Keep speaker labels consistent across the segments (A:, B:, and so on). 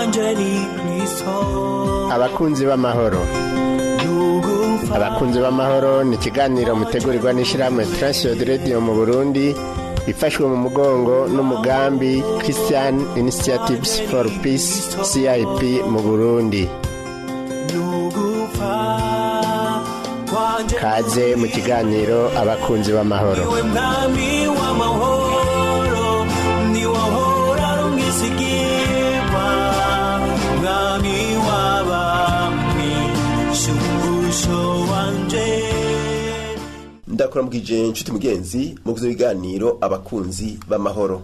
A: Wanje ni Kristo.
B: Abakunzi b'amahoro, Abakunzi b'amahoro ni ikiganiro mutegurirwa n'ishyirahamwe Transworld Radio mu Burundi, ifashwe mu mugongo n'umugambi Christian Initiatives for Peace, CIP mu Burundi.
A: Nugupfa kwanje.
B: Kaze mu kiganiro Abakunzi b'amahoro.
A: Niwe mwami w'amahoro, niwe ahora ari umwisigirwa, mwami w'abami, shumbusho wanje.
C: Ndakuramukije inshuti mugenzi mu kuzo biganiro Abakunzi b'amahoro.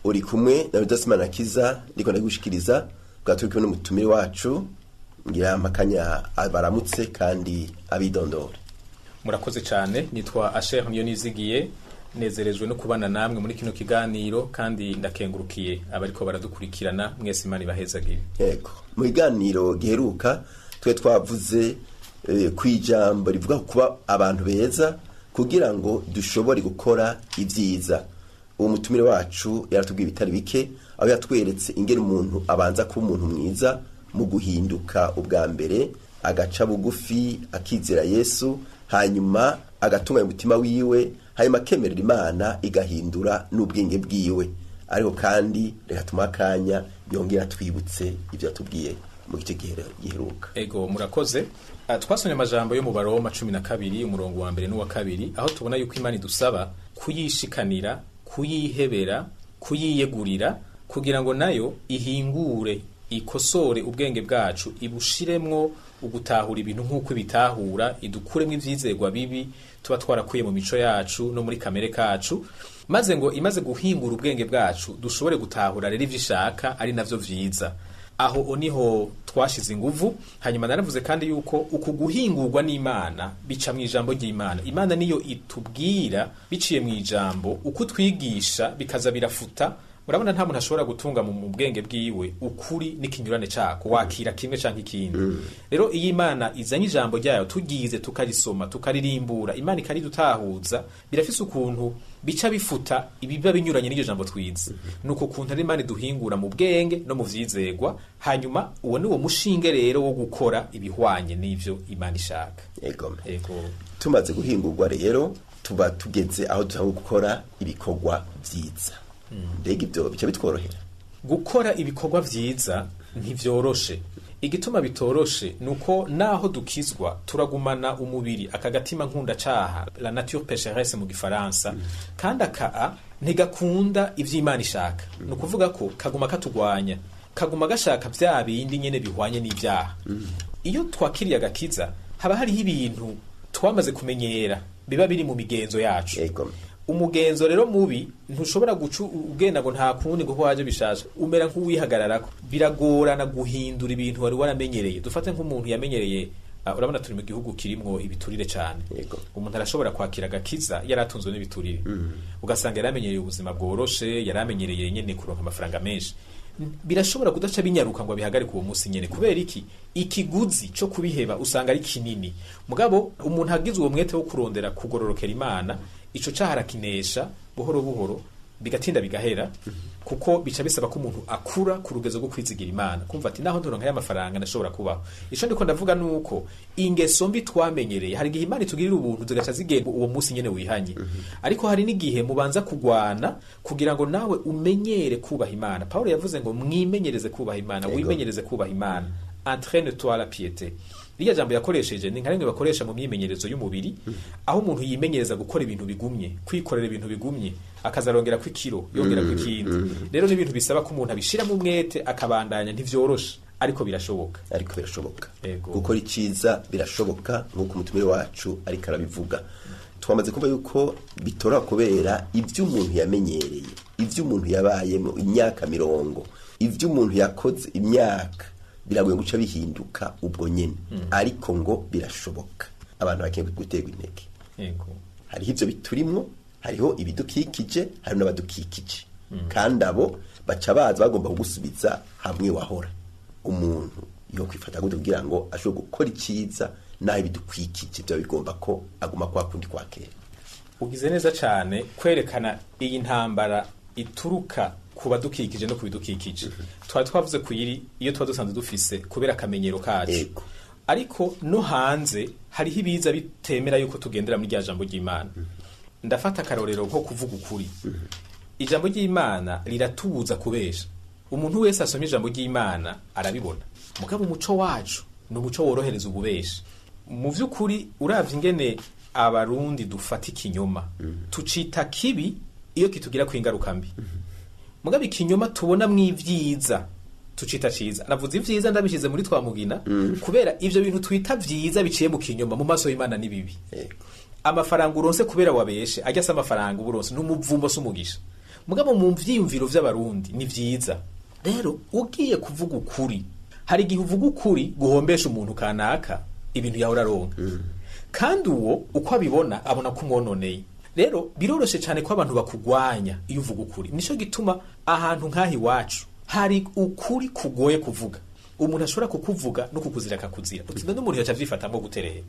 C: Uri kumwe na Rudasimana Kiza, ndiko ndagushikiriza bwa turi kumwe n'umutumire wacu. Ngira amakanya abaramutse kandi abidondore.
D: Murakoze cyane. Nitwa Asher Niyonizigiye, nezerejwe no kubana namwe muri kino kiganiro, kandi ndakengurukiye abariko baradukurikirana mwese. Imana ibahezagire.
C: Yego, mu biganiro giheruka twe twavuze kwijambo rivuga kuba abantu beza kugira ngo dushobore gukora ibyiza. Uwo mutumire wacu yaratubwiye ibitari bike, aho yatweretse ingene umuntu abanza kuba umuntu mwiza mu guhinduka ubwa mbere, agaca bugufi, akizera Yesu, hanyuma agatunganya umutima wiwe, hanyuma akemerera Imana igahindura n'ubwenge bwiwe. Ariko kandi reka tumuhe akanya yongera twibutse ibyo yatubwiye mu gice giheruka.
D: Ego, murakoze. Twasomye amajambo yo mu Baroma 12, umurongo wa mbere n'uwa kabiri, aho tubona yuko Imana idusaba kuyishikanira, kuyihebera, kuyiyegurira, kugira ngo nayo ihingure, ikosore ubwenge bwacu, ibushiremwo ugutahura ibintu nk'uko ibitahura, idukuremwo ivyizerwa bibi tuba twarakuye mu mico yacu no muri kamere kacu, maze ngo imaze guhingura ubwenge bwacu dushobore gutahura rero ivyo ishaka, ari navyo vyiza. Aho niho twashize inguvu. Hanyuma naravuze kandi yuko uku guhingurwa n'Imana bica mu ijambo ry'Imana. Imana niyo itubwira biciye mu ijambo, uko twigisha bikaza birafuta. Murabona, nta muntu ashobora gutunga mu bwenge bwiwe ukuri n'ikinyurane cako, wakira kimwe canke ikindi. Rero iyo Imana izanye ijambo ryayo, tugize tukarisoma, tukaririmbura, Imana ikaridutahuza, birafise ukuntu bica bifuta ibiba binyuranye n'iryo jambo twize. Nuko kuntu ari Imana iduhingura mu bwenge no mu vyizegwa. Hanyuma uwo ni wo mushinge rero wo gukora ibihwanye n'ivyo Imana ishaka.
C: Ego.
D: Ego.
C: Tumaze guhingurwa rero, tuba tugeze aho dutangura gukora ibikorwa vyiza. Mbega ibyo bica bitworohera?
D: Gukora ibikorwa vyiza ntivyoroshe. Igituma bitoroshe nuko naho dukizwa turagumana umubiri, aka gatima nkunda caha, la nature pécheresse mu gifaransa, kandi aka ntigakunda ivy'Imana ishaka. Ni ukuvuga ko kaguma katugwanya, kaguma gashaka vya bindi nyene bihwanye n'ivyaha. Iyo twakiriye agakiza, haba hariho ibintu twamaze kumenyera biba biri mu migenzo yacu. Umugenzo rero mubi ntushobora guca ugenda ngo nta kundi, ngo waje bishaje, umera nk'uwihagararako. Biragorana guhindura ibintu wari waramenyereye. Dufate nk'umuntu yamenyereye, urabona turi mu gihugu kirimwo ibiturire cyane. Umuntu arashobora kwakira agakiza yaratunzwe n'ibiturire, ugasanga yaramenyereye ubuzima bworoshe, yaramenyereye nyene kuronka amafaranga menshi. Birashobora kudaca binyaruka ngo abihagarike uwo munsi nyene. Kubera iki? Ikiguzi co kubiheba usanga ari kinini. Mugabo umuntu agize uwo mwete wo kurondera kugororokera Imana, ico caha arakinesha buhoro buhoro, bigatinda bigahera, kuko bica bisaba ko umuntu akura ku rugezo rwo kwizigira Imana, kumva ati naho nturonka y'amafaranga ndashobora kubaho. Ico ndiko ndavuga nuko ingeso mbi twamenyereye, hari igihe Imana itugirira ubuntu zigaca zigenda uwo munsi nyene wihanye, ariko hari n'igihe mubanza kugwana kugira ngo nawe umenyere kubaha Imana. Paulo yavuze ngo mwimenyereze kubaha Imana. Wimenyereze kubaha Imana, entraîne toi à la piété. Rirya jambo yakoresheje ni nka rimwe bakoresha mu myimenyerezo y'umubiri, aho umuntu yimenyereza gukora ibintu bigumye, kwikorera ibintu bigumye, akaza arongera ku ikiro, yongera ku ikindi. Rero ni ibintu bisaba ko umuntu abishiramo umwete, akabandanya. Ntivyoroshe, ariko birashoboka.
C: Ariko birashoboka.
D: Ego.
C: Gukora iciza birashoboka, nk'uko umutumire wacu ariko arabivuga. Twamaze kumva yuko bitora kubera ibyo umuntu yamenyereye, ibyo umuntu yabayemo imyaka mirongo, ibyo umuntu yakoze imyaka, biragoye guca bihinduka ubwo nyene. Ariko ngo birashoboka, abantu bakeneye guterwa intege. Hariho ivyo biturimwo, hariho ibidukikije, hari n'abadukikije, kandi abo baca baza bagomba kugusubiza hamwe wahora. Umuntu yo kwifata gute kugira ngo ashobore gukora icyiza naho ibidukikije byaba bigomba ko aguma kwa kundi kwa kera?
D: Ugize neza cyane kwerekana iyi ntambara ituruka ku badukikije no ku bidukikije. Twari twavuze kuyiri iyo tuba dusanzwe dufise kubera akamenyero kacu. Ariko no hanze hariho ibiza bitemera yuko tugendera muri rya jambo ry'Imana. Ndafata akarorero nko kuvuga ukuri. Ijambo ry'Imana riratubuza kubesha. Umuntu wese asoma ijambo ry'Imana arabibona. Mugabo umuco wacu ni umuco worohereza ububeshi. Mu vy'ukuri, uravye ingene Abarundi dufata ikinyoma, tucita kibi iyo kitugira ku ingaruka mbi. Mugabo ikinyoma tubona mw'ivyiza tucita ciza. Navuze ivyiza ndabishize muri twamugina, kubera ivyo bintu twita vyiza biciye mu kinyoma, mu maso y'Imana ni bibi. Amafaranga uronse kubera wabeshe, ajya se amafaranga uba uronse n'umuvumo, si umugisha. Mugabo mu vyiyumviro vy'Abarundi ni vyiza. Rero ugiye kuvuga ukuri, hari igihe uvuga ukuri guhombesha umuntu kanaka ibintu yahora aronka, kandi uwo uko abibona abona ko umwononeye. Rero biroroshe cyane ko abantu bakugwanya iyo uvuga ukuri. Nico gituma ahantu nk'aha iwacu hari ukuri kugoye kuvuga. Umuntu ashobora kukuvuga no kukuzira akakuzira, uti none umuntu yaca avyifatamwo guterera?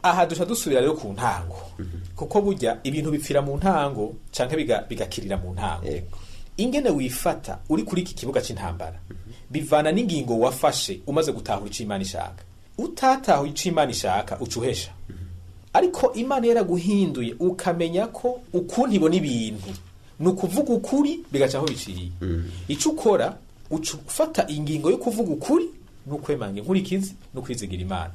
D: Aha duca dusubira rero ku ntango, kuko burya ibintu bipfira mu ntango canke bigakirira mu ntango. Ingene wifata uri kuri iki kibuga c'intambara bivana n'ingingo wafashe umaze gutahura ico Imana ishaka. Utatahuye ico Imana ishaka, uca uhesha. Ariko Imana yaraguhinduye, ukamenya ko ukuntu ibona ibintu ni ukuvuga ukuri bigaca aho biciye, ico ukora uca ufata ingingo yo kuvuga ukuri n'ukwemanga inkurikizi no kwizigira Imana.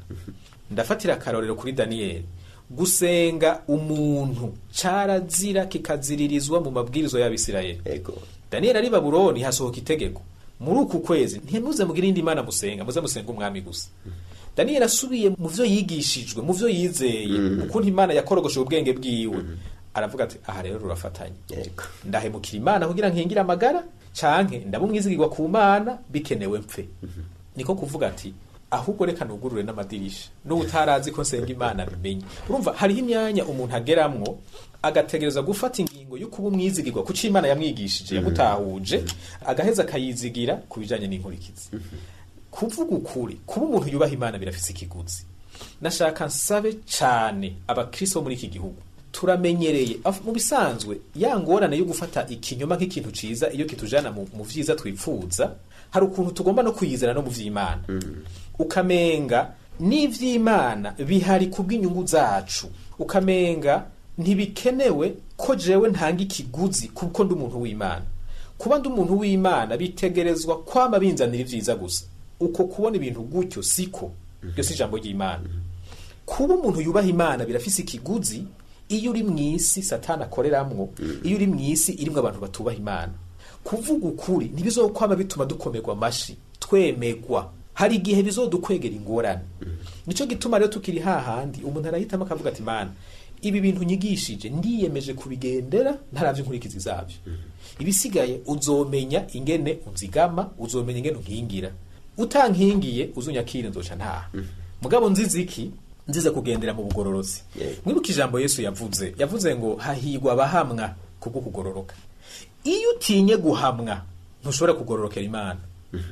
D: Ndafatira akarorero kuri Daniyeli. Gusenga umuntu carazira, kikaziririzwa mu mabwirizo y'Abisirayeli. Daniyeli ari Babuloni, hasohoka itegeko: muri uku kwezi ntimuze mugire indi mana musenga, muze musenga umwami gusa. Daniyeli asubiye mu vyo yigishijwe, mu vyo yizeye, ukuntu Imana yakorogoshe ubwenge bwiwe, aravuga ati: aha rero rurafatanye. Ndahemukira Imana kugira nkingire amagara, canke ndaba umwizigirwa ku Mana, bikenewe mpfe. Niko kuvuga ati: ahubwo reka nugurure n'amadirisha, n'utarazi ko nsenga Imana bimenye. Urumva hariho imyanya umuntu ageramwo agategereza gufata ingingo yo kuba umwizigirwa kuco Imana yamwigishije, yamutahuje, agaheza akayizigira ku bijanye n'inkurikizi. Kuvuga ukuri, kuba umuntu yubaha Imana, birafise ikiguzi. Nashaka nsabe cane abakristo bo muri iki gihugu. Turamenyereye mu bisanzwe ya ngorane yo gufata ikinyoma nk'ikintu ciza iyo kitujana mu vyiza twipfuza. Hari ukuntu tugomba no kuyizana no mu vy'Imana, ukamenga n'ivy'Imana bihari kubw'inyungu zacu, ukamenga ntibikenewe ko jewe ntanga ikiguzi kuko ndi umuntu w'Imana. Kuba ndi umuntu w'Imana bitegerezwa kwama binzanira ivyiza gusa. Uko kubona ibintu gutyo siko, iryo si ijambo ry'Imana. Kuba umuntu yubaha Imana birafise ikiguzi iyo uri mw'isi Satani akoreramwo, iyo uri mw'isi irimwo abantu batubaha Imana. Kuvuga ukuri ntibizokwama bituma dukomerwa amashi, twemegwa. Hari igihe bizodukwegera ingorane. Nico gituma rero tukiri hahandi, umuntu arahitamo akavuga ati: Mana, ibi bintu nyigishije ndiyemeje kubigendera ntaravye inkurikizi zavyo. Ibisigaye uzomenya ingene unzigama, uzomenya ingene unkingira. Utankingiye uzunyakire, nzoca ntaha. Mugabo nzize iki? Nzize kugendera mu bugororotsi. Mwibuke ijambo Yesu yavuze. Yavuze ngo hahigwa abahamwa kubwo kugororoka. Iyo utinye guhamwa, ntushobora kugororokera Imana.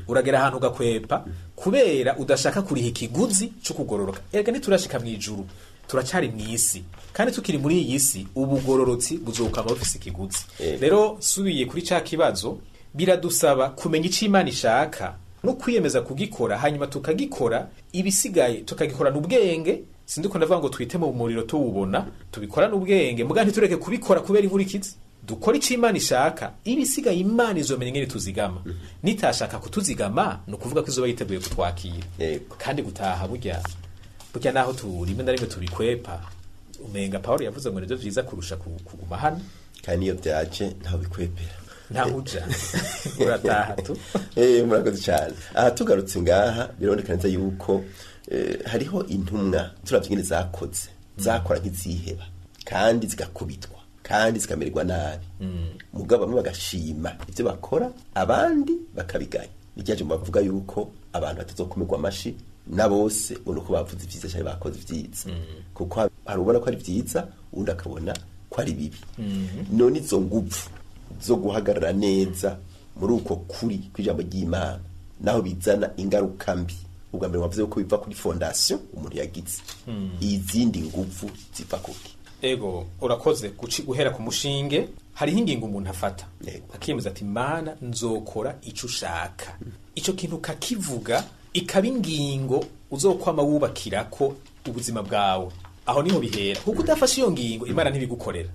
D: Uragera ahantu ugakwepa kubera udashaka kuriha ikiguzi cyo kugororoka. Erega ntiturashika mu ijuru, turacari mu isi, kandi tukiri muri iyi si ubugororotsi buzokama bufise ikiguzi. Rero subiye kuri ca kibazo, biradusaba kumenya ico Imana ishaka no kwiyemeza kugikora, hanyuma tukagikora, ibisigaye tukagikorana ubwenge. Sindiko ndavuga ngo twite mu muriro tuwubona. Tubikorane ubwenge, muga ntitureke kubikora kubera inkurikizi. Dukora ico Imana ishaka, ibisigaye Imana izomenya ingene tuzigama. Nitashaka kutuzigama, ni ukuvuga ko izoba yiteguye kutwakira. Kandi gutaha burya burya, naho rimwe na rimwe tubikwepa, umenga Pawulo yavuze ngo nivyo vyiza kurusha kuguma hano.
C: Kandi iyo byaje ntaho bikwepera.
D: Ntaho uja, urataha tu.
C: Murakoze cyane. Aha tugarutse ngaha, biraboneka neza yuko hariho intumwa turavye ingene zakoze, zakora nk'iziheba, kandi zigakubitwa, kandi zikamererwa nabi. Mugabo bamwe bagashima ivyo bakora, abandi bakabigaya. Niryaje mu bavuga yuko abantu batazokomerwa amashi na bose ngo nuko bavuze ivyiza cyangwa bakoze ivyiza, kuko hari ubona ko ari vyiza, uwundi akabona ko ari bibi. None izo nguvu zo guhagarara neza muri uko kuri kw'ijambo ry'Imana, naho bizana ingaruka mbi, ubwa mbere wavuze ko biva kuri fondation umuntu yagize, izindi nguvu ziva kuki?
D: Ego, urakoze guhera ku mushinge. Hariho ingingo umuntu afata, akiyemeza ati: "Mana, nzokora ico ushaka." Ico kintu kakivuga, ikaba ingingo uzokwama wubakirako ubuzima bwawe. Aho niho bihera, kuko udafashe iyo ngingo, Imana ntibigukorera.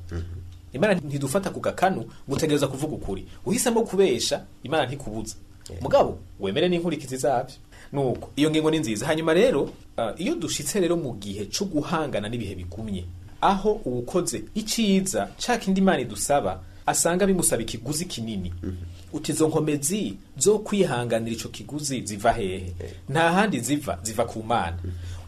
D: Imana ntidufata ku gakanu gutegereza kuvuga ukuri. Uhisemo kubesha, Imana ntikubuza, mugabo wemere n'inkurikizi zabyo. Nuko iyo ngingo ni nziza. Hanyuma rero, iyo dushitse rero mu gihe co guhangana n'ibihe bigumye, aho uwukoze iciza ca kindi Imana idusaba asanga bimusaba ikiguzi kinini, uti: "Izo nkomezi zo kwihanganira ico kiguzi ziva hehe?" Nta handi ziva, ziva ku Mana.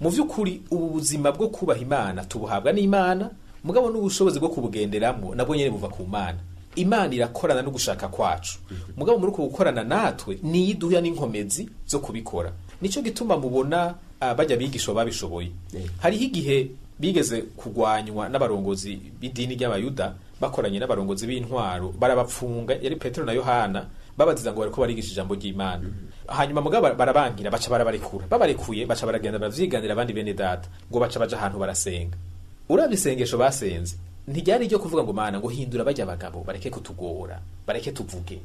D: Mu vy'ukuri, ubu buzima bwo kubaha Imana tubuhabwa n'Imana, mugabo n'ubushobozi bwo kubugenderamwo nabwo nyene buva ku Mana. Imana irakorana no gushaka kwacu, mugabo muri uko gukorana natwe niyo iduha n'inkomezi zo kubikora. Nico gituma mubona bajya bigisha babishoboye. Hariho igihe bigeze kugwanywa n'abarongozi b'idini ry'Abayuda bakoranye n'abarongozi b'intwaro, barabapfunga. Yari Petero na Yohana, babaziza ngo bariko barigisha ijambo ry'Imana. Hanyuma mugabo barabankira, baca barabarekura. Babarekuye, baca baragenda baravyiganira abandi bene data, ngo baca baja ahantu barasenga. Uravye isengesho basenze, ntiryari iryo kuvuga ngo: "Mana, ngo hindura bajya abagabo bareke kutugora, bareke tuvuge."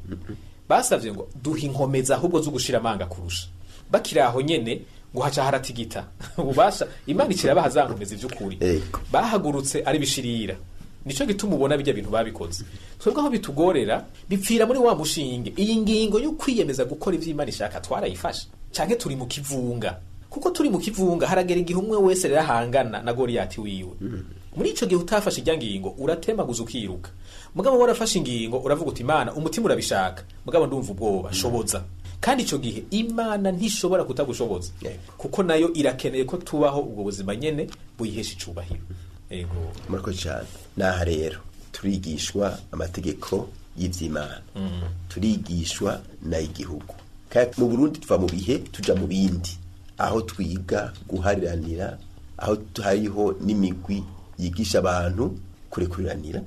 D: Basavye ngo: "Duha inkomeza ahubwo zo gushira amanga kurusha." Bakiri aho nyene, ngo haca haratigita ububasha, Imana ikirabaha za nkomezi vy'ukuri. Bahagurutse ari bishirira. Nico gituma ubona bijya bintu babikoze. Twebwe aho bitugorera, bipfira muri wa mushinge. Iyi ngingo yo kwiyemeza gukora ivyo Imana ishaka twarayifashe, canke turi mu kivunga? Kuko turi mu kivunga, haragera igihe umwe wese rero ahangana na Goriyati wiwe. Muri ico gihe utafashe irya ngingo, uratemaguza ukiruka. Mugabo warafashe ingingo, uravuga uti: "Imana, umutima urabishaka, mugabo ndumva ubwoba, shoboza." Kandi ico gihe Imana ntishobora kutagushoboza, kuko nayo irakeneye ko tubaho ubwo buzima nyene buyihesha icubahiro. Ego.
C: Murakoze cyane. Naha rero turigishwa amategeko y'ivy'Imana, turigishwa n'ay'igihugu. Kandi mu Burundi tuva mu bihe tuja mu bindi, aho twiga guhariranira, aho hariho n'imigwi yigisha abantu kurekuriranira.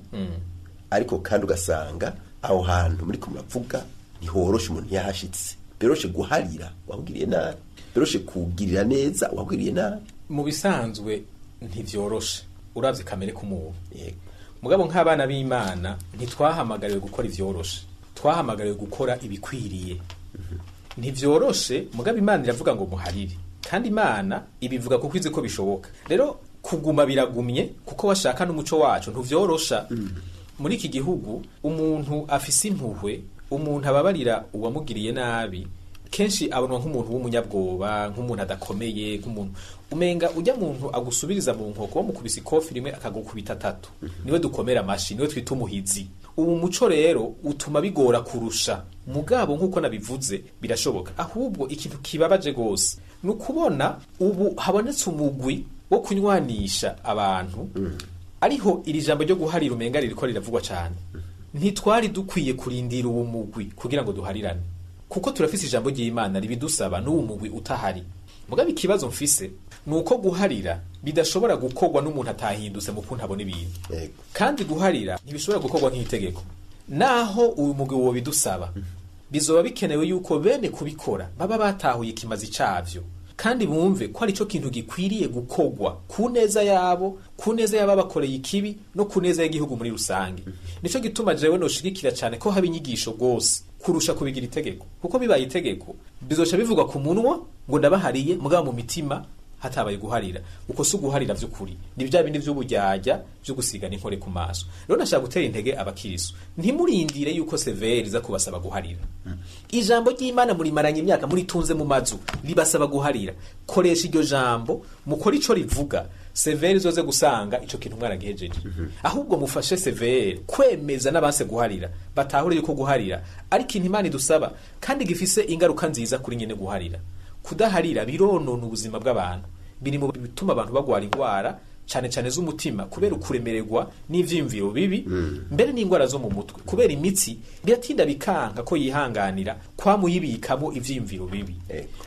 C: Ariko kandi ugasanga aho hantu muri ko muravuga ntihoroshe. Umuntu yahashitse, biroroshe guharira wabwiriye nabi, biroroshe kugirira neza wabwiriye nabi.
D: Mu bisanzwe ntivyoroshe uravye kamere k'umuntu. Mugabo nk'abana b'Imana ntitwahamagariwe gukora ivyoroshe, twahamagariwe gukora ibikwiriye. Ntivyoroshe, mugabo Imana iravuga ngo muharire, kandi Imana ibivuga kuko izi ko bishoboka. Rero kuguma biragumye, kuko washaka n'umuco wacu ntuvyorosha. Muri iki gihugu, umuntu afise impuhwe, umuntu ababarira uwamugiriye nabi, kenshi abonwa nk'umuntu w'umunyabwoba, nk'umuntu adakomeye, nk'umuntu umenga ujya muntu agusubiriza mu nkoko. Wamukubise ikofi rimwe, akagukubita atatu. Niwe dukomera amashi, niwe twita umuhizi. Ubu muco rero utuma bigora kurusha. Mugabo nk'uko nabivuze, birashoboka. Ahubwo ikintu kibabaje gose ni ukubona ubu habonetse umugwi wo kunywanisha abantu, ariho iri jambo ryo guharira umenga ririko riravugwa cane. Ntitwari dukwiye kurindira uwo mugwi kugira ngo duharirane, kuko turafise ijambo ry'Imana ribidusaba n'uwo mugwi utahari. Mugabo ikibazo mfise ni uko guharira bidashobora gukorwa n'umuntu atahindutse mu kuntu abona ibintu. Kandi guharira ntibishobora gukorwa nk'itegeko. Naho uyu mugwi wobidusaba, bizoba bikenewe yuko bene kubikora baba batahuye ikimazi cavyo, kandi bumve ko ari cyo kintu gikwiriye gukorwa ku neza yabo, ku neza y'ababakoreye ikibi, no ku neza y'igihugu muri rusange. Nico gituma jewe noshigikira cyane ko haba inyigisho rwose kurusha kubigira itegeko, kuko bibaye itegeko bizoca bivugwa ku munwa ngo ndabahariye, mugabo mu mitima hatabaye guharira. Uko si uguharira vy'ukuri, ni bya bindi vy'uburyarya vyo gusigana inkore ku maso. Rero nashaka gutera intege abakirisu: ntimurindire yuko CVR iza kubasaba guharira. Ijambo ry'Imana murimaranye imyaka, muritunze mu mazu, ribasaba guharira. Koresha iryo jambo, mukora ico rivuga. CVR izoze gusanga ico kintu mwaragihejeje. Ahubwo mufashe CVR kwemeza n'abanse guharira, batahure yuko guharira ari ikintu Imana idusaba kandi gifise ingaruka nziza kuri nyene guharira. Kudaharira bironona ubuzima bw'abantu, biri mu bituma abantu bagwara ingwara cane cane z'umutima kubera ukuremererwa n'ivyiyumviro bibi, mbere n'ingwara zo mu mutwe, kubera imitsi biratinda bikanka ko yihanganira kwamuyibikamo ivyiyumviro bibi.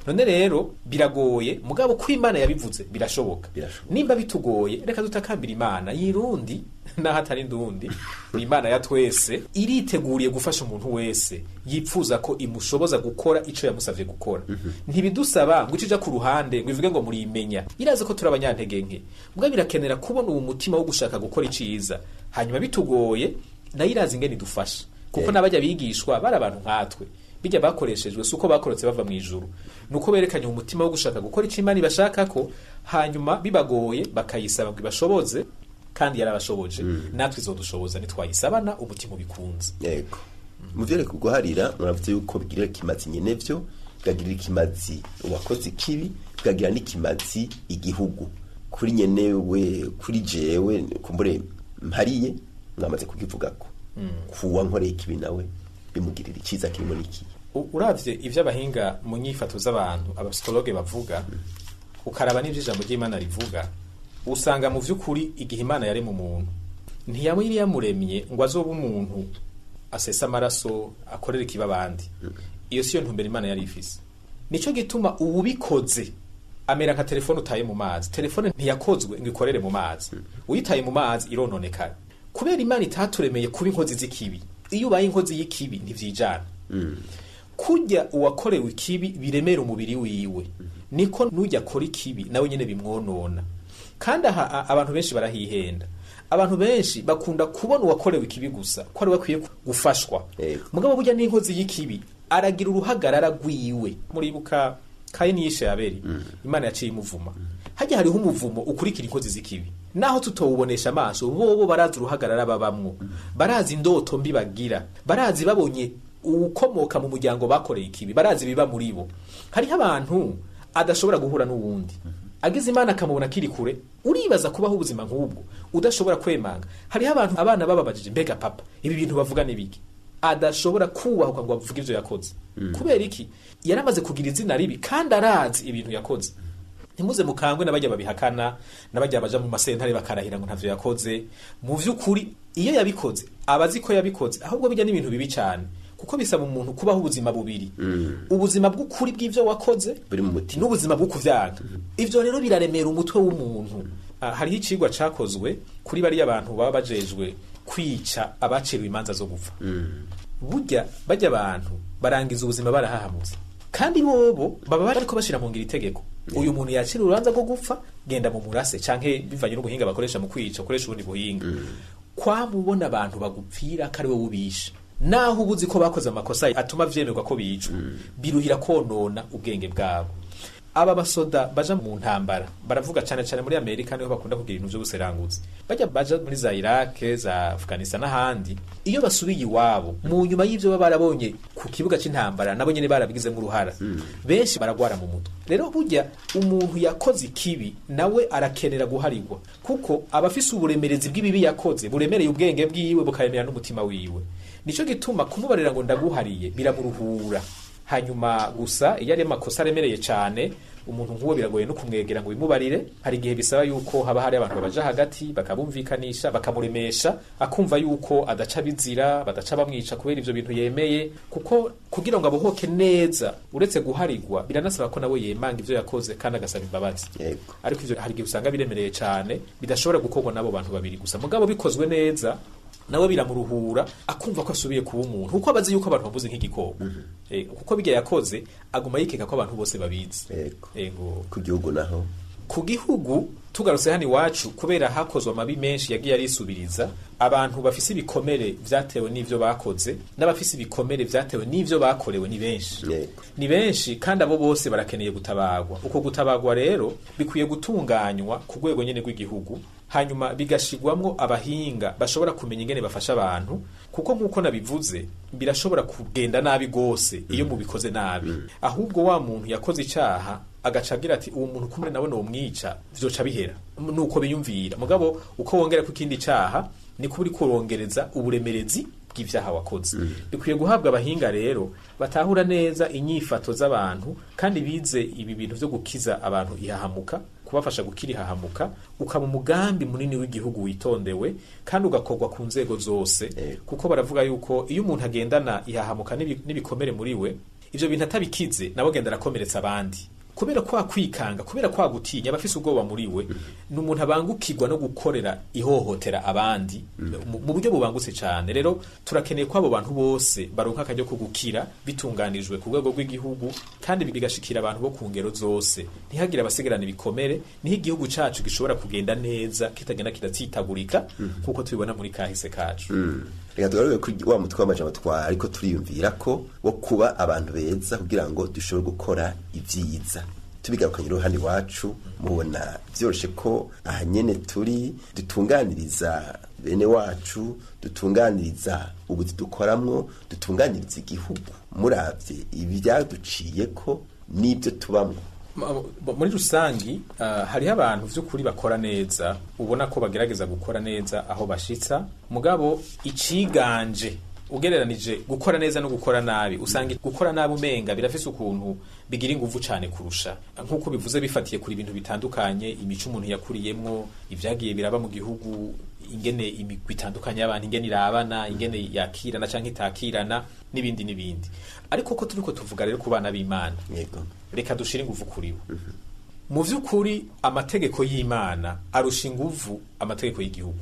D: None rero biragoye, mugabo ko Imana yabivuze, birashoboka.
C: Birashoboka.
D: Nimba bitugoye, reka dutakambira Imana yirundi. Naho atari ndundi, ni Imana ya twese, iriteguriye gufasha umuntu wese yipfuza ko imushoboza gukora ico yamusavye gukora. Ntibidusaba ngo ico ija ku ruhande ngo ivuge ngo murimenya. Irazi ko turi abanyantege nke, mbwa birakenera kubona uwo mutima wo gushaka gukora iciza, hanyuma bitugoye nayo irazi ingene idufasha, kuko n'abajya bigishwa bari abantu nkatwe. Bijya bakoreshejwe si uko bakorotse bava mu ijuru, ni uko berekanye umutima wo gushaka gukora icyo Imana ibashaka ko, hanyuma bibagoye bakayisaba ngo ibashoboze, kandi yarabashoboje. Natwe izodushoboza nitwayisabana umutima ubikunze.
C: Yego, mu vyerekeye guharira, muravuze yuko bigirira ikimazi nyenevyo, bikagirira ikimazi uwakoze ikibi, bikagira n'ikimazi igihugu. Kuri nyenewe, kuri jewe kumbure mpariye, mwamaze kukivugako, kuwa nkoreye ikibi nawe bimugirira iciza kirimo n'ikibi.
D: Uravye ivyo abahinga mu nyifato z'abantu, abapsikologe bavuga, ukaraba n'ivyo ijambo ry'Imana rivuga, usanga mu vy'ukuri igihe Imana yarema umuntu, ntiyaba yamuremye ngo azobe umuntu asesa amaraso, akorera ikibi abandi. Iyo siyo ntumbero Imana yari ifise. Nico gituma uwubikoze amera nka telefone utaye mu mazi. Telefone ntiyakozwe ngo ikorere mu mazi. Uyitaye mu mazi irononekara. Kubera Imana itaturemeye kuba inkozi z'ikibi, iyo ubaye inkozi y'ikibi ntivyijana. Kurya uwakorewe ikibi biremera umubiri wiwe, niko n'ujya akora ikibi nawe nyene bimwonona. Kandi aha abantu benshi barahihenda. Abantu benshi bakunda kubona uwakorewe ikibi gusa ko ari we akwiye gufashwa. Mugabo burya n'inkozi y'ikibi aragira uruhagarara rwiwe. Muribuka Kayini yishe Abeli, Imana yaciye imuvuma. Hajya hariho umuvumo ukurikira inkozi z'ikibi, naho tutowubonesha amaso. Bobo barazi uruhagarara babamwo, barazi indoto mbi bagira, barazi babonye ukomoka mu muryango bakoreye ikibi, barazi biba muri bo. Hariho abantu adashobora guhura n'uwundi, agize Imana akamubona akiri kure. Uribaza kubaho ubuzima nk'ubwo udashobora kwemanga? Hariho abantu abana bababajije: "Mbega papa, ibi bintu bavuga ni biki?" Adashobora kubahuka ngo avuge ivyo yakoze. Kubera iki? Yaramaze kugira izina ribi kandi arazi ibintu yakoze. Ntimuze mukangwe n'abajya babihakana, n'abajya baja mu masentare bakarahira ngo ntavyo yakoze. Mu vy'ukuri iyo yabikoze aba azi ko yabikoze. Ahubwo bijya n'ibintu bibi cyane, kuko bisaba umuntu kubaho ubuzima bubiri: ubuzima bw'ukuri bw'ivyo wakoze
C: buri mu mutima,
D: n'ubuzima bwo kuvyanga. Ivyo rero biraremera umutwe w'umuntu. Hariho icigwa cakozwe kuri bariya bantu baba bajejwe kwica abaciriwe imanza zo gupfa. Burya bajya abantu barangiza ubuzima barahahamutse, kandi bobo baba bariko bashira mu ngiro itegeko: uyu muntu yakira urubanza rwo gupfa, genda mu murase, canke bivanye n'ubuhinga bakoresha mu kwica, ukoresha ubundi buhinga. Kwamubona abantu bagupfira ko ari wowe ubishe, naho uba uzi ko bakoze amakosa atuma vyemerwa ko bicwa, biruhira konona ubwenge bwabo. Aba basoda baja mu ntambara, baravuga cane cane muri Amerika niho bakunda kugira ibintu vy'ubuseranguzi, bajya baja muri za Iraq, za Afghanistan n'ahandi, iyo basubiye iwabo mu nyuma y'ivyo baba barabonye ku kibuga c'intambara, nabo nyene barabigizemo uruhara, benshi baragwara mu mutwe. Rero burya umuntu yakoze ikibi nawe arakenera guharirwa, kuko aba afise uburemerezi bw'ibibi yakoze buremereye ubwenge bwiwe, bukaremera n'umutima wiwe. Nico gituma kumubarira ngo ndaguhariye biramuruhura. Hanyuma gusa iyo ari amakosa aremereye cyane, umuntu nk'uwo biragoye no kumwegera ngo bimubarire. Hari igihe bisaba yuko haba hari abantu babaja hagati, bakabumvikanisha, bakamuremesha, akumva yuko adaca bizira, badaca bamwica kubera ivyo bintu yemeye. Kuko kugira ngo abohoke neza, uretse guharigwa, biranasaba ko nawe yemanga ivyo yakoze kandi agasaba imbabazi. Ariko ivyo hari igihe usanga biremereye cyane, bidashobora gukorwa n'abo bantu babiri gusa. Mugabo bikozwe neza, nawe biramuruhura, akumva ko asubiye kuba umuntu, kuko abazi yuko abantu bamuzi nk'igikoko. Kuko bijya yakoze aguma yikeka ko abantu bose babizi. Ego.
C: Ku gihugu naho?
D: Ku gihugu, tugarutse hano iwacu, kubera hakozwe amabi menshi yagiye arisubiriza, abantu bafise ibikomere vyatewe n'ivyo bakoze n'abafise ibikomere vyatewe n'ivyo bakorewe ni benshi. Ni benshi, kandi abo bose barakeneye gutabagwa. Uko gutabagwa rero bikwiye gutunganywa ku rwego nyene rw'igihugu, hanyuma bigashigwamwo abahinga bashobora kumenya ingene bafasha abantu, kuko nk'uko nabivuze, birashobora kugenda nabi gose iyo mubikoze nabi. Ahubwo wa muntu yakoze icaha agaca agira ati: "Uwo muntu kumwe nawe nomwica vyoca bihera." Nuko biyumvira. Mugabo uko wongera ku ikindi caha, niko uri kurongereza uburemerezi bw'ivyaha wakoze. Bikwiye guhabwa abahinga rero batahura neza inyifato z'abantu, kandi bize ibi bintu vyo gukiza abantu ihahamuka, kubafasha gukira ihahamuka, ukaba umugambi munini w'igihugu witondewe kandi ugakorwa ku nzego zose. Kuko baravuga yuko iyo umuntu agendana ihahamuka n'ibikomere muri we, ivyo bintu atabikize, nawe agenda arakomeretsa abandi. Kubera kwa kwikanga, kubera kwa gutinya, aba afise ubwoba muri we. Ni umuntu abangukirwa no gukorera ihohotera abandi mu buryo bubangutse cyane. Rero turakeneye ko abo bantu bose baronka akaryo ko gukira, bitunganijwe ku rwego rw'igihugu kandi bigashikira abantu bo ku ngero zose, ntihagire abasigarana ibikomere. Niho igihugu cacu gishobora kugenda neza, kitagenda kiratsitagurika nk'uko tubibona muri kahise kacu.
C: Reka tugaruke kuri wa mutwe w'amajambo twa ariko turiyumvira ko wo kuba abantu beza kugira ngo dushobore gukora ibyiza. Tubigarukanye uruhande iwacu, mubona byoroshe ko aha nyene turi dutunganiriza bene wacu, dutunganiriza ubuzi dukoramwo, dutunganiriza igihugu, muravye ibyaduciye ko n'ibyo tubamwo?
D: Muri rusangi, hariho abantu vy'ukuri bakora neza, ubona ko bagerageza gukora neza aho bashitsa. Mugabo iciganje, ugereranije gukora neza no gukora nabi, usanga gukora nabi umenga birafise ukuntu bigira inguvu cane kurusha, nk'uko bivuze, bifatiye kuri ibintu bitandukanye: imico umuntu yakuriyemwo, ivyagiye biraba mu gihugu, ingene imigwi itandukanye y'abantu ingene irabana, ingene yakirana canke itakirana, n'ibindi n'ibindi. Ariko ko turiko tuvuga rero ku bana b'Imana, reka dushire inguvu kuri bo. Mu vy'ukuri, amategeko y'Imana arusha inguvu amategeko y'igihugu.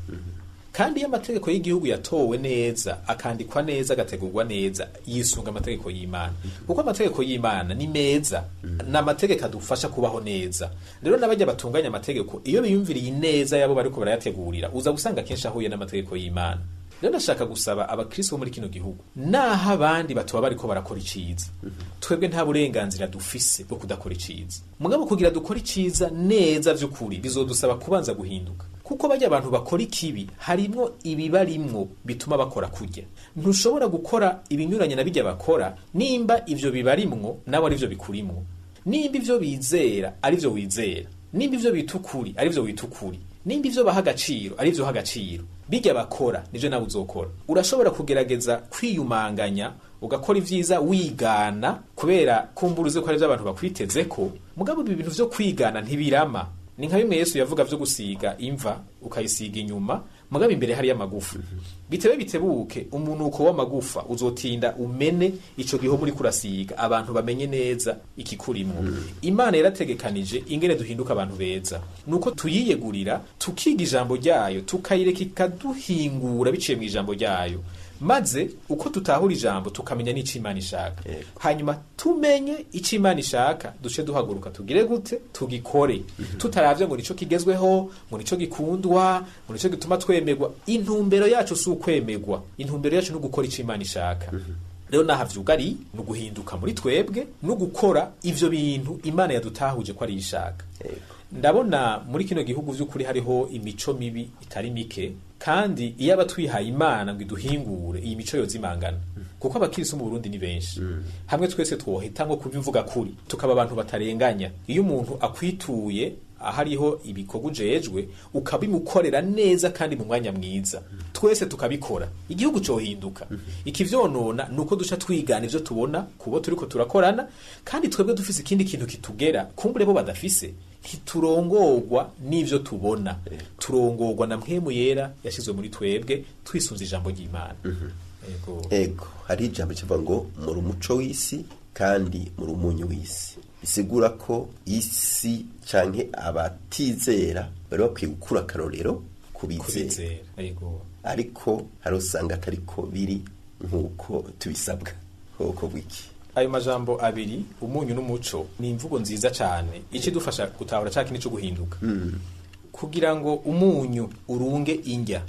D: Kandi iyo amategeko y'igihugu yatowe neza, akandikwa neza, agategurwa neza, yisunga amategeko y'Imana, kuko amategeko y'Imana ni meza, ni amategeko adufasha kubaho neza. Rero n'abajya batunganya amategeko, iyo biyumviriye ineza yabo bariko barayategurira, uza gusanga kenshi ahuye n'amategeko y'Imana. Rero ndashaka gusaba abakristo bo muri kino gihugu, naho abandi batoba bariko barakora iciza, twebwe nta burenganzira dufise bwo kudakora iciza. Mugabo kugira dukore iciza neza vy'ukuri, bizodusaba kubanza guhinduka, kuko bajya abantu bakora ikibi harimwo ibibarimwo bituma bakora kurya. Ntushobora gukora ibinyuranye na bijya bakora nimba ivyo bibarimwo nawe arivyo bikurimwo, nimba ivyo bizera arivyo wizera, nimba ivyo bita ukuri arivyo wita ukuri, nimba ivyo baha agaciro arivyo uha agaciro. Bijya bakora nivyo nawe uzokora. Urashobora kugerageza kwiyumanganya, ugakora ivyiza wigana, kubera kumbura uzi ko ari abantu bakwitezeko. Mugabo ibi bintu vyo kwigana ntibirama. Ni nka bimwe Yesu yavuga vyo gusiga imva, ukayisiga inyuma mugabo imbere hariyo amagufa. Bitebe bitebuke, umunuko w'amagufa uzotinda umene ico gihe muri kurasiga, abantu bamenye neza ikikurimwo. Imana yarategekanije ingene duhinduka abantu beza, nuko tuyiyegurira, tukiga ijambo ryayo, tukayireka ikaduhingura biciye mu ijambo ryayo, maze uko tutahura ijambo tukamenya n'ico Imana ishaka. Hanyuma tumenye ico Imana ishaka, duce duhaguruka tugire gute? Tugikore, tutaravye ngo nico kigezweho, ngo nico gikundwa, ngo nico gituma twemerwa. Intumbero yacu si ukwemerwa, intumbero yacu ni ugukora ico Imana ishaka. Rero naha vyugari ni uguhinduka muri twebwe no gukora ivyo bintu Imana yadutahuje ko ari ishaka. Ndabona muri kino gihugu vy'ukuri hariho imico mibi itari mike, kandi iyo abatwihaye Imana ngo iduhingure, iyi mico yozimangana, kuko abakirisu mu Burundi ni benshi. Hamwe twese twohitamwo kubivuga kuri, tukaba abantu batarenganya, iyo umuntu akwituye ahariho ibikorwa ujejwe ukabimukorera neza kandi mu mwanya mwiza, twese tukabikora, igihugu cohinduka. Ikivyonona ni uko duca twigana ivyo tubona kubo turiko turakorana, kandi twebwe dufise ikindi kintu kitugera kumbure bo badafise. Ntiturongorwa n'ivyo tubona, turongorwa na Mpwemu Yera yashizwe muri twebwe, twisunze ijambo ry'Imana. Ego.
C: Ego, hari ijambo kivuga ngo muri umuco w'isi kandi muri umunyu w'isi, bisigura ko isi canke abatizera bari bakwiye gukura akarorero ku bizera.
D: Kubizera, ego.
C: Ariko hari usanga atariko biri nk'uko tubisabwa, nk'uko bwiki.
D: Ayo majambo abiri, umunyu n'umuco, ni imvugo nziza cyane ikidufasha gutahura cya kintu cyo guhinduka. Kugira ngo umunyu urunge indya,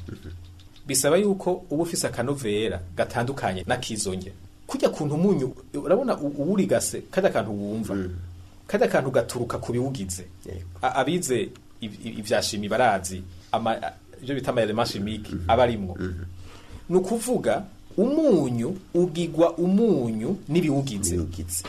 D: bisaba yuko uba ufise akanovera gatandukanye n'akizo ndya. Kujya kuntu umunyu, urabona uwurigase kajya kantu wumva, kajya kantu gaturuka ku biwugize. Abize ivya chimie barazi ibyo bita ama éléments chimiques aba arimwo. Ni ukuvuga umunyu ugigwa umunyu n'ibiwugize.
C: Biwugize.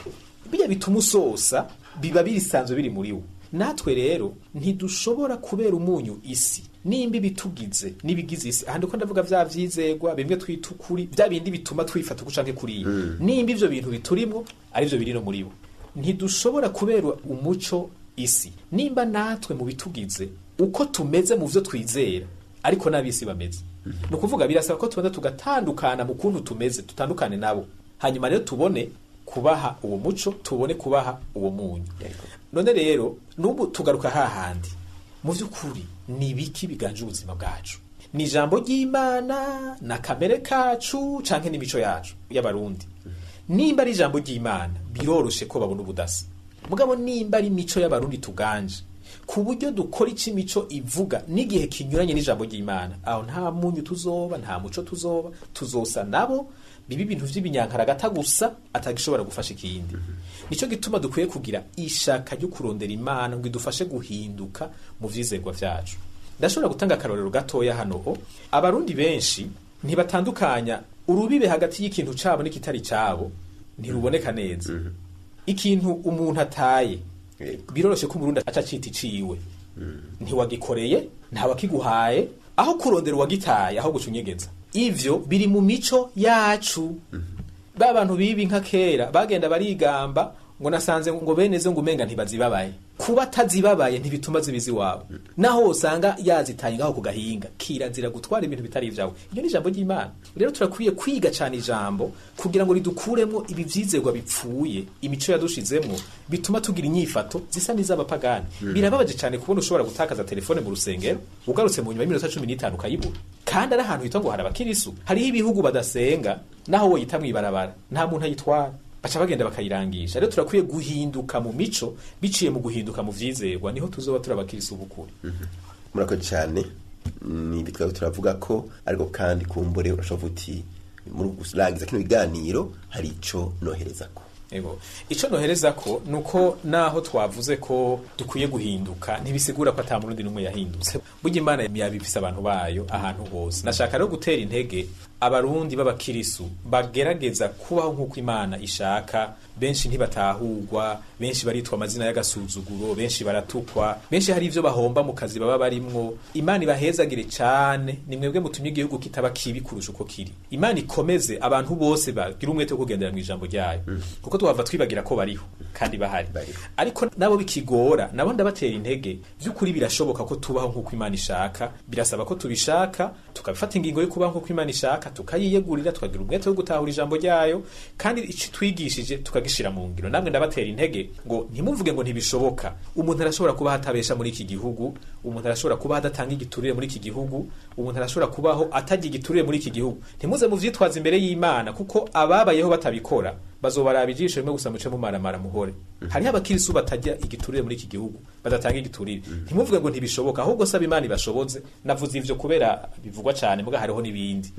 D: Bijya bituma usosa biba bisanzwe biri muri wo. Natwe rero ntidushobora kubera umunyu isi nimba ibitugize n'ibigize isi, ahandi ko ndavuga vya vyizegwa bimwe twita ukuri, vya bindi bituma twifata uko canke kuriya, nimba ivyo bintu biturimwo ari vyo biri no muri bo. Ntidushobora kubera umuco isi nimba natwe mu bitugize, uko tumeze mu vyo twizera, ariko n'abisi bameze. Ni ukuvuga birasaba ko tubanza tugatandukana mu kuntu tumeze, tutandukane nabo, hanyuma rero tubone Kubaha uwo muco, tubone kubaha uwo munyu. None rero n'ubu tugaruka hahandi, mu by'ukuri ni ibiki biganje ubuzima bwacu? Ni ijambo ry'Imana na kamere kacu, canke n'imico yacu y'Abarundi? Nimba ari ijambo ry'Imana, biroroshe ko babona ubudasa. Mugabo nimba ari imico y'Abarundi tuganje, ku buryo dukora ico imico ivuga n'igihe kinyuranye n'ijambo ry'Imana, aho nta munyu tuzoba, nta muco tuzoba. Tuzosa nabo, biba ibintu vy'ibinyankaragata gusa, atagishobora gufasha ikindi. Nico gituma dukwiye kugira ishaka ryo kurondera Imana ngo idufashe guhinduka mu vyizerwa vyacu. Ndashobora gutanga akarorero gatoya hano. O Abarundi benshi ntibatandukanya urubibe hagati y'ikintu cabo n'ikitari cabo, ntiruboneka neza. Ikintu umuntu ataye, biroroshe ko Umurundi aca acita iciwe. Ntiwagikoreye, ntawakiguhaye, aho kurondera uwagitaye, aho guca unyegeza. Ivyo biri mu mico yacu. Ba bantu bibi nka kera bagenda barigamba ngo nasanze ngo beneze, ngo umenga ntibazibabaye. Kuba atazibabaye ntibituma zibizi iwawe, naho usanga yazitaye ngaho ku gahinga. Kirazira gutwara ibintu bitari ivyawe. Iryo ni ijambo ry'Imana. Rero turakwiye kwiga cyane ijambo kugira ngo ridukuremwo ibi vyizerwa bipfuye imico yadushizemwo, bituma tugira inyifato zisa n'iz'abapagani. Birababaje cyane kubona ushobora gutakaza telefone mu rusengero, ugarutse mu nyuma y'iminota 15 ukayibura, kandi ari ahantu hitwa ngo hari abakirisu. Hariho ibihugu badasenga, naho woyita mw'ibarabara nta muntu ayitwara, baca bagenda bakayirangisha. Rero turakwiye guhinduka mu mico biciye mu guhinduka mu vyizerwa, niho tuzoba turi abakirisu b'ukuri.
C: Murakoze cyane. Ni ibi twari turavuga ko, ariko kandi kumbure urashobora uti muri kurangiza kino biganiro hari ico nohereza ko.
D: Ego. Ico nohereza ko nuko naho twavuze ko dukwiye guhinduka, ntibisigura ko ata Murundi n'umwe yahindutse. Burya Imana yabifise abantu bayo ahantu hose. Nashaka rero gutera intege Abarundi b'abakirisu bagerageza kubaho nk'uko Imana ishaka. Benshi ntibatahurwa, benshi baritwa amazina y'agasuzuguro, benshi baratukwa, benshi hari ivyo bahomba mu kazi baba barimwo. Imana ibahezagire cane, ni mwebwe mutumye igihugu kitaba kibi kurusha uko kiri. Imana ikomeze abantu bose bagira umwete wo kugendera mu ijambo ryayo, kuko twava twibagira ko bariho kandi bahari.
C: Bariho.
D: Ariko nabo bikigora, nabo ndabatera intege. By'ukuri birashoboka ko tubaho nk'uko Imana ishaka. Birasaba ko tubishaka, tukabifata ingingo yo kubaho nk'uko Imana ishaka, tukayiyegurira, tukagira umwete wo gutahura ijambo ryayo, kandi ico twigishije tukagishira mu ngiro. Namwe ndabatera intege ngo ntimuvuge ngo ntibishoboka. Umuntu arashobora kubaho atabesha muri iki gihugu, umuntu arashobora kubaho adatanga igiturire muri iki gihugu, umuntu arashobora kubaho atarya igiturire muri iki gihugu. Ntimuze muvyitwaze imbere y'Imana, kuko ababayeho batabikora bazobaraba ijisho rimwe gusa, muce mumaramara muhore. Hariho abakirisu batarya igiturire muri iki gihugu, badatanga igiturire. Ntimuvuge ngo ntibishoboka, ahubwo saba Imana ibashoboze. Navuze ivyo kubera bivugwa cane, muga hariho n'ibindi.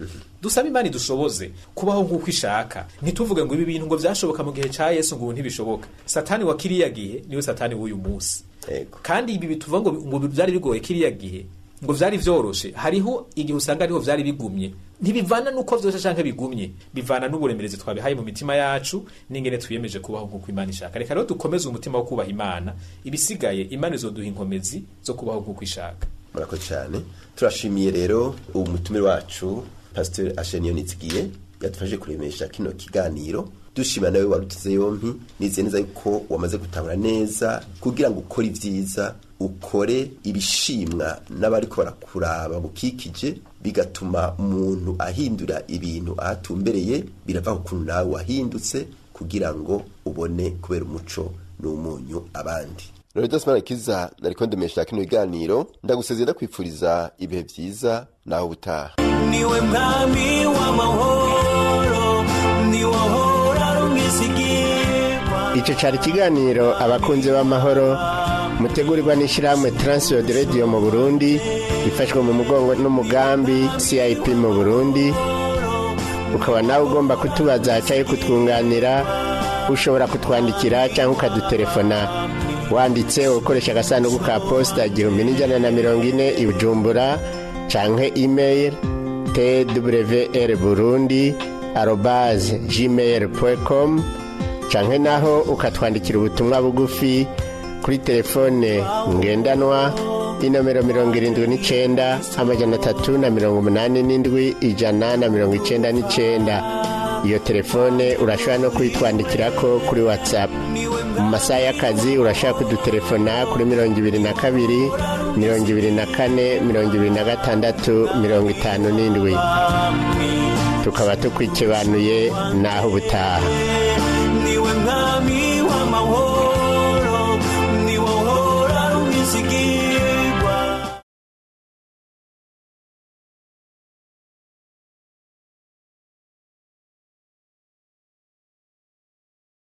D: Dusaba Imana idushoboze kubaho nk'uko ishaka. Ntituvuge ngo ibi bintu ngo vyashoboka mu gihe ca Yesu, ngo ubu ntibishoboka. Satani wa kiriya gihe niwe Satani w'uyu munsi. Kandi ibi bituvuga ngo vyari bigoye kiriya gihe, ngo vyari vyoroshe, hariho igihe usanga ariho vyari bigumye. Ntibivana nuko vyose canke bigumye, bivana n'uburemerezi twabihaye mu mitima yacu n'ingene twiyemeje kubaho nk'uko Imana ishaka. Reka rero dukomeze umutima wo kubaha Imana, ibisigaye Imana izoduha inkomezi zo kubaho nk'uko ishaka.
C: Murakoze cyane. Turashimiye rero ubu mutumire wacu, Pasteur Asheniyo Nizigiye, yadufashije kuremesha kino kiganiro. Dushima nawe waruteze yompi. Nizeye neza yuko wamaze gutahura neza kugira ngo ukore ibyiza, ukore ibishimwa n'abariko barakuraba gukikije, bigatuma umuntu ahindura ibintu ahatumbereye. Birava ku kuntu nawe wahindutse kugira ngo ubone kubera umuco n'umunyu abandi. Rero Kiza nariko ndemesha kino biganiro, ndagusezeye, ndakwifuriza ibihe vyiza naho ubutaha.
A: Niwe mwami w'amahoro, niwe ahora arumwisigirwa.
B: Icyo cyari ikiganiro Abakunzi b'Amahoro, mutegurirwa n'ishyirahamwe Transworld Radio mu Burundi, ifashwe mu mugongo n'umugambi CIP mu Burundi. Ukaba nawe ugomba kutubaza cyangwa kutwunganira, ushobora kutwandikira cyangwa ukadutelefona wanditse ukoresha agasanduku ka posita 1140 i Bujumbura, canke email twrburundi@gmail.com, canke naho ukatwandikira ubutumwa bugufi kuri telefone ngendanwa, inomero 79 387 199. Iyo telefone urashobora no kuyitwandikirako kuri WhatsApp. Mu masaha y'akazi urashobora kudutelefona kuri 22 24 26 57. Tukaba tukwikebanuye naho ubutaha.